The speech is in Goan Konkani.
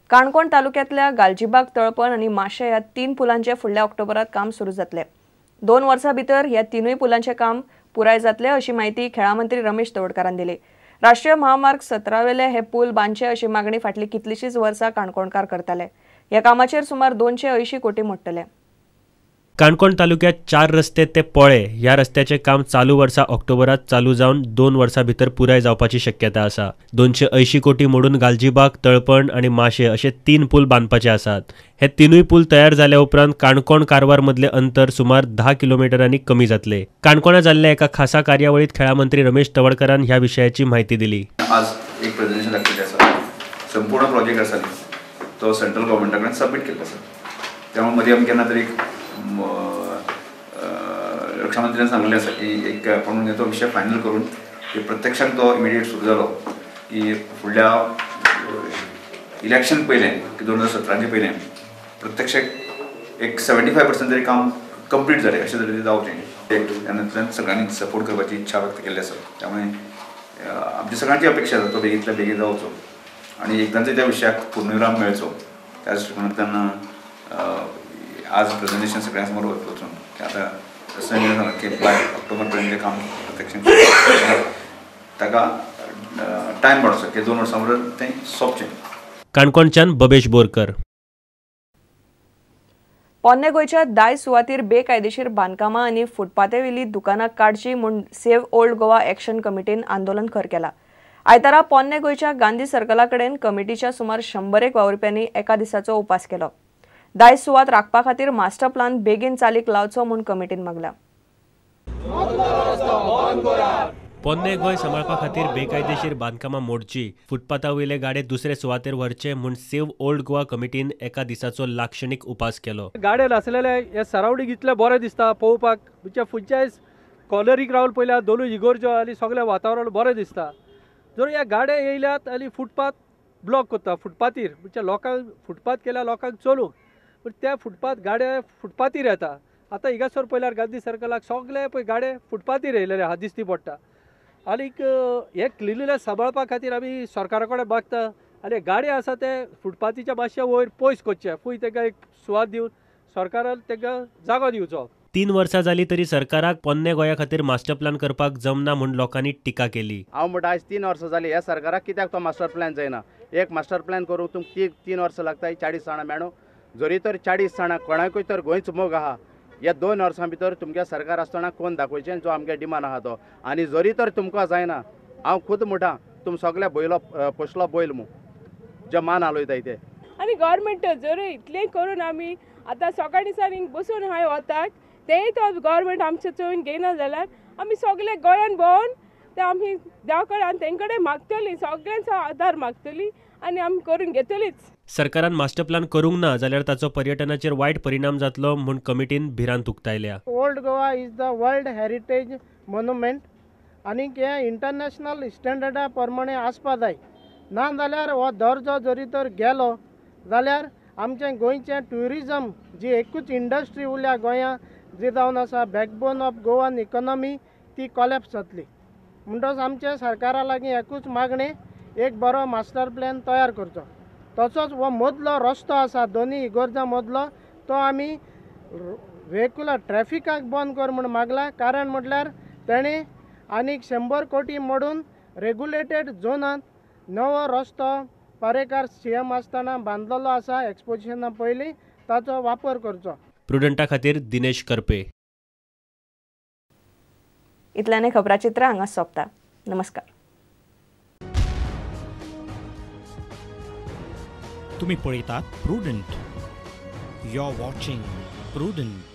काणकोण तालुक्यांतल्या गालजीबाग, तळपण आनी माशे ह्या 3 पुलांचे फुडल्या ऑक्टोबरात काम सुरू जातले। 2 वर्सां भितर ह्या 3 पुलांचे काम पुराय जातले अशी माहिती खेळां मंत्री रमेश तवडकारान दिली। राष्ट्रीय महामार्ग 17 वेले हे पूल बांदचे अशी मागणी फाटली कितलीशीच वर्सां काणकोणकार करताले। ह्या कामाचेर सुमार 280 कोटी मोडटले। काणकोण तालुक्यात 4 रस्ते ते पोळे ह्या रस्त्याचे काम चालू वर्सा ऑक्टोबरात चालू जावन 2 वर्सां भितर पुराय जावपाची शक्यता आसा। 280 कोटी मोडून गालजीबाग, तळपण आनी माशे अशे 3 पूल बांदपाचे आसात। हे 3 पूल तयार जाल्या उपरांत काणकोण कारवार मदले अंतर सुमार 10 किलोमिटरांनी कमी जातले। काणकोणा जाल्ल्या एका खासा कार्यावळीत खेळां मंत्री रमेश तवडकरान ह्या विशयाची माहिती दिली। आज एक प्रेझेंटेशन दाखयलें आसा, संपूर्ण प्रोजेक्ट आसा तो सेंट्रल गव्हर्नमेंटा कडेन सबमीट केल्लो आसा। त्यामुळे मदीं आमी केन्ना तरी रक्षा मंत्र्यान सांगलें आसा की एक आपण तो विशय फायनल करून की प्रत्यक्षात तो इमिडिएट सुरू जालो की फुडल्या इलेक्शन पयलें की 2017 पयलें प्रत्यक्ष एक 75% तरी काम कंप्लीट जालें अशें तरेन जावचें। तेन्ना सगळ्यांनी सपोर्ट करपाची इच्छा व्यक्त केल्ली आसा। त्यामुळे आमची सगळ्यांची अपेक्षा आसा तो बेगींतल्या बेगीन जावचो आनी एकदांच त्या विशयाक पूर्णविराम मेळचो। त्या दृश्टिकोनांतल्यान आज प्रेझेंटेशन सगळ्यां समोर वचून की आता तसं की बाय ऑक्टोबर पर्यंत काम प्रत्यक्ष ताका टायम पडचो की 2 वर्सां बरोबर तें सोंपचें। काणकोणच्यान बबेश बोरकर। पोन्ने गोंयच्या दाय सुवातीर बेकायदेशीर बांदकामां आनी फुटपाथेवेली दुकानां काडची म्हूण सेव्ह ओल्ड गोवा एक्शन कमिटीन आंदोलन खर केलां। आयतारा पोन्ने गोंयच्या गांधी सर्कला कडेन कमिटीच्या सुमार 100 वावुरप्यांनी एका दिसाचो उपास केलो। दाय सुवात राखपा खातीर मास्टर प्लान बेगीन चालीक लावचो म्हूण कमिटीन मागला। पोन्ने गोंय सांबाळपा खातीर बेकायदेशीर बांदकामां मोडची, फुटपाथा वयले गाडे दुसरे सुवातेर व्हरचे म्हूण सेव्ह ओल्ड गोवा कमिटीन एका दिसाचो लाक्षणीक उपास केलो। गाडे आसलेले हे सरावंडींग इतले बरें दिसता पळोवपाक, म्हणजे खंयच्याय कॉर्नरीक रावन पळयल्यार दोनूय इगोर्जो आनी सगळें वातावरण बरें दिसता। जर ह्या गाडे येयल्यात आनी फुटपाथ ब्लॉक करता, फुटपाथीर म्हणजे लोकांक फुटपाथ केल्यार लोकांक चलूंक, पूण त्या फुटपाथ गाडे फुटपाथीर येता। आतां हिंगासर पळयल्यार गांधी सर्कलाक सगळे पळय गाडे फुटपाथीर येयलेले आहा दिसती पडटा। आनीक हे क्लिनलीनेस सांबाळपा खातीर आमी सरकारा कडेन मागता आनी गाडी आसा ते फुटपाथीच्या मातशे वयर पयस करचे, फूंय तांकां एक सुवात दिवन सरकारान तांकां जागो दिवचो। 3 वर्सां जाली तरी सरकाराक पोन्ने गोंया खातीर मास्टर प्लान करपाक जमना म्हूण लोकांनी टिका केली। हांव म्हणटा आयज 3 वर्सां जाली ह्या सरकाराक कित्याक तो मास्टर प्लॅन जायना। एक मास्टर प्लॅन करूंक तुमकां 3 वर्सां लागता, 40 जाणां मेळूं जरी तर 40 जाणां कोणाकूय तर गोंयचो मोग आहा, ह्या 2 वर्सां भितर तुमगे सरकार आसतना कोण दाखोवचें जो आमगे डिमांड आहा तो। आनी जरी तर तुमकां जायना, हांव खूद म्हणटा तुम सगळे बैलो पोसलो बैल मू जे मान हालयताय ते। आनी गव्हर्मेंट जरी इतलें करून आमी आतां सकाळीं दिसान बसून हांवें वताक तेंय तो गव्हर्मेंट आमचें चोवन घेयना जाल्यार आमी सगळे गोंयान भोंवन ते आमी देवा कडेन आनी तेंचे कडेन मागतलीं, सगळ्यांचो आदार मागतलीं आनी आमी करून घेतलीच। सरकारान मास्टर प्लान करूंक ना जाल्यार ताचो पर्यटनाचेर वायट परिणाम जातलो म्हूण कमिटीन भिरांत उक्तायल्या। Old Goa is the world heritage monument आनीक हें इंटरनॅशनल स्टँडर्डा प्रमाणे आसपा जाय, ना जाल्यार हो दर्जो जरी तर गेलो जाल्यार आमचें गोंयचें ट्युरिजम जी एकूच इंडस्ट्री उरल्या गोंया जी जावन आसा बॅकबोन ऑफ गोवन इकॉनॉमी ती कॉलॅप्स जातली। म्हणटच आमचें सरकारा लागीं एकूच मागणें, एक बरो मास्टर प्लॅन तयार करचो। तसोच हो मदलो रस्तो आसा दोनी इगोर्जां मदलो तो आमी व्हेकुलर ट्रॅफिकाक बंद कर म्हूण मागला, कारण म्हटल्यार तेणें आनीक 100 कोटी मोडून रेगुलेटेड झोनांत नवो रस्तो पारेकार सीएम आसतना बांदलेलो आसा एक्सपोजिशना पयलीं, ताचो वापर करचो। प्रुडंटा खातीर दिनेश करपे। इतल्याने खबराचित्र हांगा सोंपता। नमस्कार। तुम्ही पळयतात Prudent. You are watching Prudent.